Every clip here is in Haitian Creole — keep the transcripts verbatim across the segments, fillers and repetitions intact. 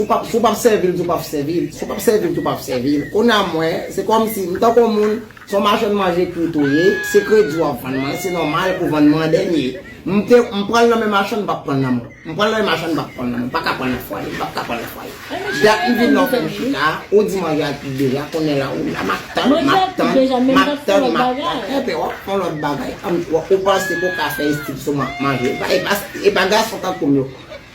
Si w p ap, si w p ap sèvi l, di w p ap sèvi l. Si w p ap sèvi l, di w p ap sèvi l. Kounye a mwen, se kòmsi, m tankou yon moun, se yon machann manje kwit ou ye, se kredi w ap vann mwen, se nòmal pou w vann mwen an dènye. M te, m pran l nan men machann, m p ap pran l nan men w. M pran l nan men machann, m p ap pran l nan men w. M pa ka pran l nan fwaye, m p ap ka pran l nan fwaye. Dat m vin la, w fè m chita, ou di manje a kwit deja, kounye a la, ou la, m ap tann, m ap tann, m ap tann, m ap tann. Epi w ap fè yon lòt bagay. Ou panse ke w ka fè estil sou manje. E pa, e pa gason tankou m yo.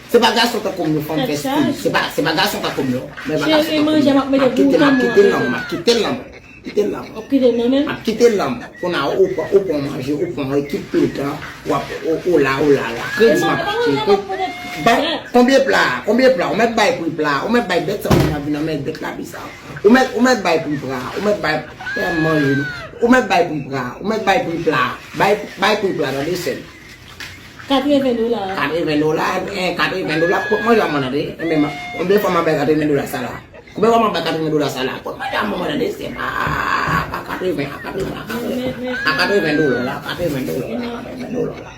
Se pa gason tankou m yo fè m fè stil. Se pa, se pa gason tankou m yo. Men pa gason tankou m yo. M ap kite l, m ap kite l nan men w, m ap kite l nan men w. Kite l nan men w. W ap kite l nan men w. M ap kite l nan men w. Kounye a, ou pran, ou pran manje, ou pran ekip tout tan, w ap, ou, ou la, ou la, la. Kredi m ap achte. Konbyen pla? Konbyen pla? Ou mèt bay pri pla. Ou mèt bay bèt sa, ou mèt vin nan men bèt la, bizar. Ou mèt, ou mèt bay pri pla. Ou mèt bay, fè manje. Ou mèt bay pri pla. Ou mèt bay pri pla. Bay, bay pri pla, tande, sè m. Katreven dola. Katreven dola, eh, katreven dola, pot manje a mwen tande. Enben, konbyen fwa m ap bay katreven dola sa la? Konbyen fwa m ap bay katreven dola sa la? Pot manje a mwen tande, se pa, pa katreven, a katreven, a katreven. A katreven dola la, katreven dola la, katreven dola la.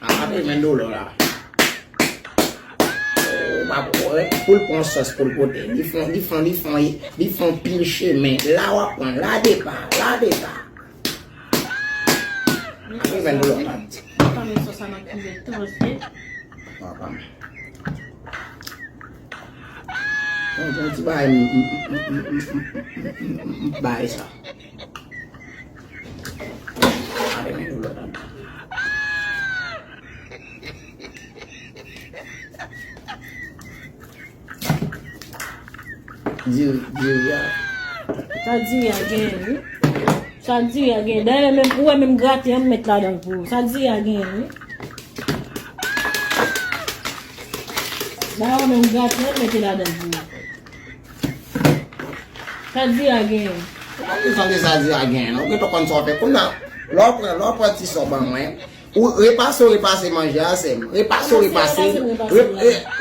A katreven dola la. Oh, pa pou, eh, pou l pran sòs, pou l pote. Li fon, li fon, li fon, li fon pil chemen. La w ap pran, la depa, la depa. Mwen fè sa, wi. Mwen pa met sòs la nan kiyè tou, paske. Papa m. Yon, yon ti bagay, m, m, m, bay sa. Diri, diri a. Sa diri a genyen, wi. Sa diri a genyen. Dayè, menm, ou wè menm graten an, m met ladan l pou ou. Sa diri a genyen, wi. Dayè, ou wè menm graten an, m mete ladan l pou ou. Sa diri a genyen. Ou pa bezwen de sa diri a genyen, non. Ou gentan konn sa w fè. Kounye a, lè w pran, lè w pran ti sa w ban mwen, ou repase, w repase manje a, sè m. Repase, w repase l.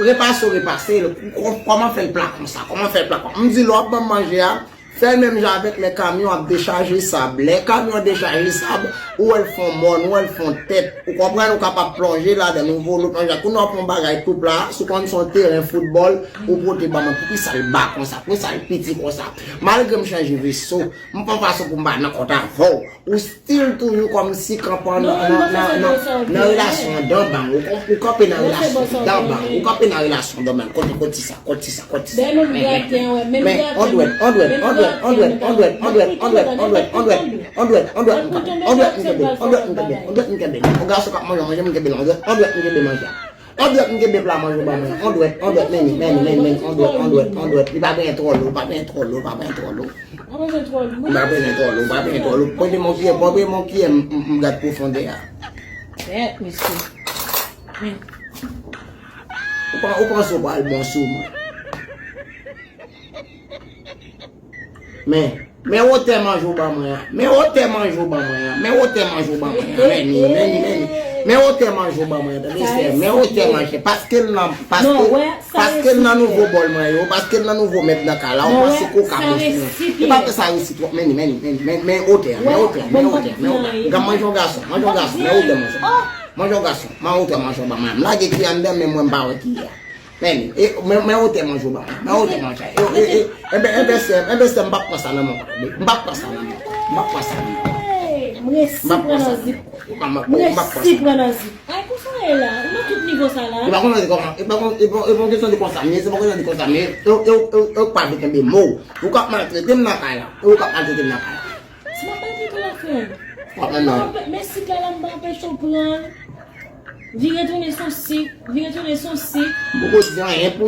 Repase, w repase l. Kò-, kòman fè l pla konsa? Kòman fè l pla konsa? M di, lè w ap ban m manje a, fè l menm jan avèk lè kamyon ap dechaje sab. Lè kamyon an dechaje sab, ou wè l fè yon mòn, ou wè l fè yon tèt. Ou konprann, ou kapab plonje ladan l, ou voye l, ou plonje. Kounye a, w pran bagay tou pla, si w konn se yon teren foutbòl, ou pote ban mwen. Poukisa l ba konsa? Poukisa l piti konsa? Malgre m chanje veso, m pran fason pou m pa nan kont avè w. Ou still toujou kòmsi kanpe nan, nan, nan, nan, nan relasyon andan bang. Ou, ou kanpe nan relasyon andan bang. Ou kanpe nan relasyon andan bang. Kote, kote sa, kote sa, kote sa. Men, men, men, men, on dwèt, on dwèt, on dwèt, m kenbe, on dwèt, m kenbe, on dwèt, m kenbe, on dwèt, m kenbe. On gason k ap manje, manje, m kenbe l, on dwèt, on dwèt, m kenbe manje a. On dwèt m kenbe pla manje w ban mwen. On dwèt, on dwèt, men, men, men, men, on dwèt, on dwèt, on dwèt. Li pa benyen twò lou, pa benyen twò lou, pa benyen twò lou. Ou pa bezwen twò lou. Ou pa bezwen twò lou, ou pa bezwen twò lou. Pote m yon kiyè, pote m yon kiyè, m, m, m gad pwofondè a. Bèt, mesye. Men. Ou pa, ou panse w pral bon sou mwen. Men, men wotè manje w ban mwen an. Men wotè manje w ban mwen an. Men wotè manje w ban mwen an. Men ni, men ni, men ni. Men wotè manje w ban mwen an. Tande, sè, men wotè manje. Paske l nan, paske, paske l nan nouvo bòl mwen yo. Paske l nan nouvo mèb nan kay la. Ou panse ke w ka bouch mwen. E pa fè sa resi twòp. Men ni, men ni, men ni, men, men wotè a, men wotè a, men wotè a, men wotè a. Gad, manje yon gason, manje yon gason, men wotè manje. Manje yon gason, men wotè manje w ban mwen an. M lage kiyè anndan, men mwen m pa wè kiyè a. Men, e, men, men wotè manje w ban mwen. Men wotè manje. E, e, e, enben, enben, sè m, enben, sè m, m p ap pran sa nan men w, tande. M p ap pran sa nan men w. M p ap pran sa nan men w. M p ap pran sa nan men w. M p ap pran sa nan men w. M p ap pran sa nan men w. Ay, konsa w ye la? Ou nan tout nivo sa la? E pa konn, e pa konn, e pa, e pa kesyon de konsa m ye, se pa kesyon de konsa m ye. E, e, e, e, ou pa vle kenbe mo. Ou k ap maltrete m nan kay la. E ou k ap maltrete m nan kay la. Si m ap bay pito la, frè m. W ap nan. Men sik la, la, m pa anpeche w pran. Vire tounen son sik, vire tounen son sik. M poko di anyen pou